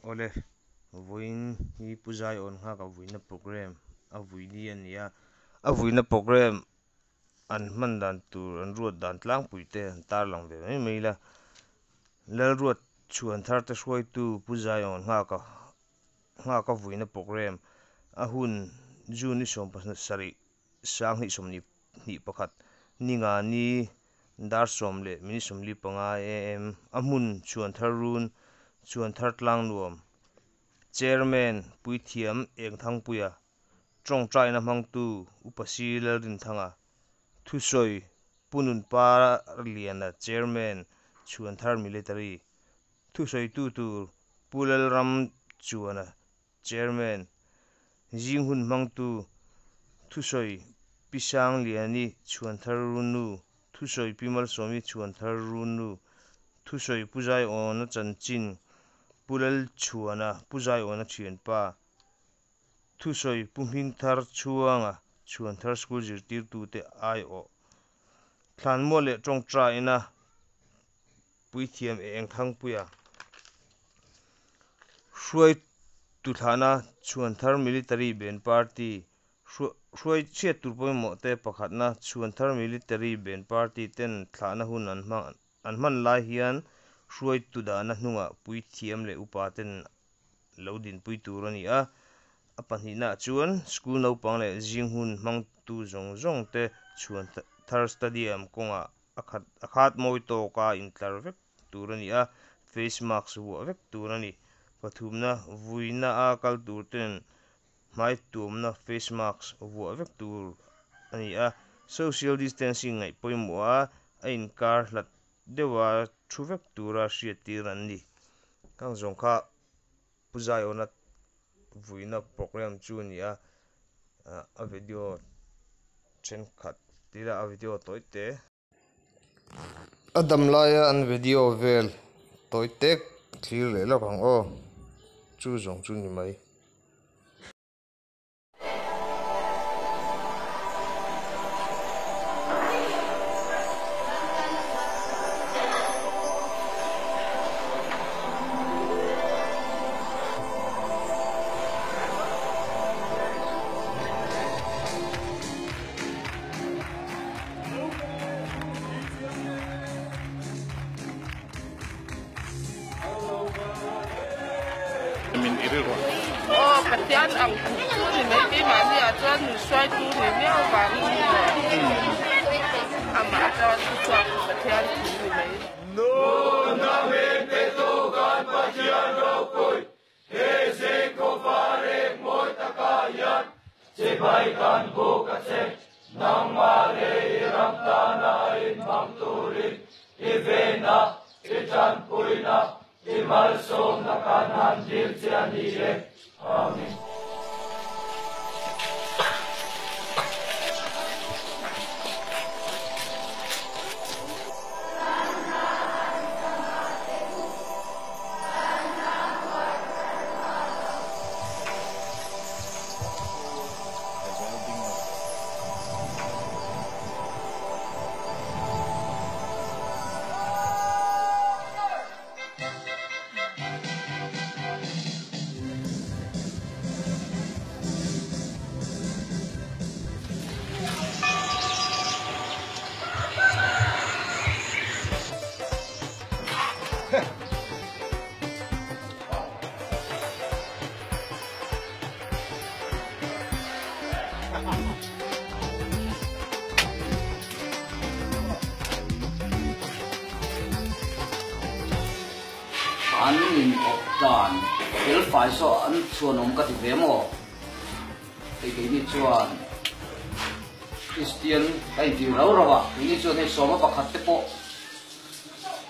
Awle, vawiin hi Pu Zaiawn nghaka vuina programme a vui ni a ni a, a vuina programme an hman dan tur an ruat dan tlangpui te an tarlang ve mai mai ila. Lalruat chhuan thar te hruaitu Pu Zaiawn nghaka nghaka vuina programme a hun June ni 17 2021 ninga ni dar 10 leh minute 45 am a hmun chhuan thar run chhuan thar tlang nuam Chairman Puithiam Engthangpuia tawngtaina hmangtu Upa C Lalrinthanga Thusawi Pu Nunparliana Chairman Chhuanthar Military Thusawitu tur Pu Lalramchuana Chairman Zinghun hmangtu Thusawi Pi Sangliani Chhuanthar Runu Thusawi Pi Malsawmi Chhuanthar Runu Thusawi Pu Zaiawna Chanchin Pu Lalchhuana Pu Zaiawna Thianpa Thusawi Pu Hmingthar Chhuanga Chhuanthar School zirtirtute aiawh Thlanmual leh tawngtaina Puithiam Engthangpuia Hruaitu thlahna Chhuanthar Military Band Party Hruai chhiat tur pawimawh te pakhatna Chhuanthar Military Band Party ten thlahna hun an an hman lai hian hruaitu dahna hnungah puithiam leh upa ten lo dinpui tur a ni a. A pahnihnaah chuan school naupang leh zing hun hmangtu zawng zawng te Chhuanthar Stadium kawngah a khat a khat mawi tawka intlar vek tur a ni a, face mask vuah vek tur a ni. Pathumna vuina a kal tur ten hmai tuamna face mask vuah vek tur a ni a, social distancing ngaih pawimawh a, a inkar hlat deuha thu vek tura hriat tir an ni. Khang zawng kha Pu Zaiawna vuina programme chu a ni a, a video thenkhat tila a video tawi te. A dam laia an video vel tawi tek thlir leh lawk ang aw, chu zawng chu ni mai. Min i rilru a. Aw Pathian ang khup chu ni mai keimahni ah chuan min hruaitu ni miau vangin amah atanga thu chhuak chu Pathian thu ni mai. Nunna min petu kan Pathian ropui, he zingkhawpa rek mawi takah hian chibai kan buk a che. Nangmah leh i ram tana inhmang turin i vena, i tanpuina, i malsawmna kan han dil che a ni e. Amen. An in awp dan fel fai saw an chhuanawm ka ti ve maw? Hei keini chuan Kristian ka intir rau rau a, keini chuan hei sawma pakhat te pawh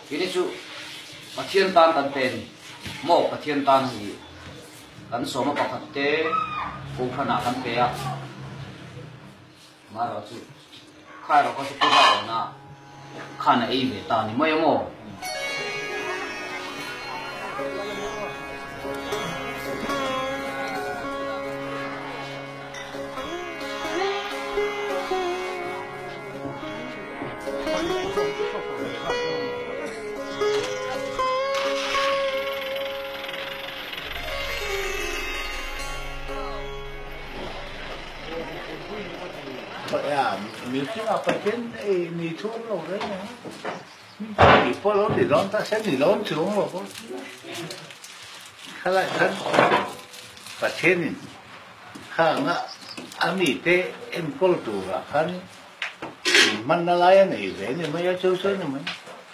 keini chu Pathian tan kan pe a ni maw? Pathian tan hei kan sawma pakhat te kohhranah kan pe a, Amaherawhchu kha erawh kha chu pu Zaiawna khan a ei ve ta a ni mai a maw? Mihringah Pathian ei ni chu awm lo reng ang. Tih pawh lo ti dawn ta se ni dawn chuang lo pawh. Khalai khan Pathianin khanga a mite enkawl turah khan inhmanna lai a nei ve a ni mai a, chu chu a ni mai.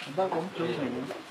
A bak awm chu a ni mai.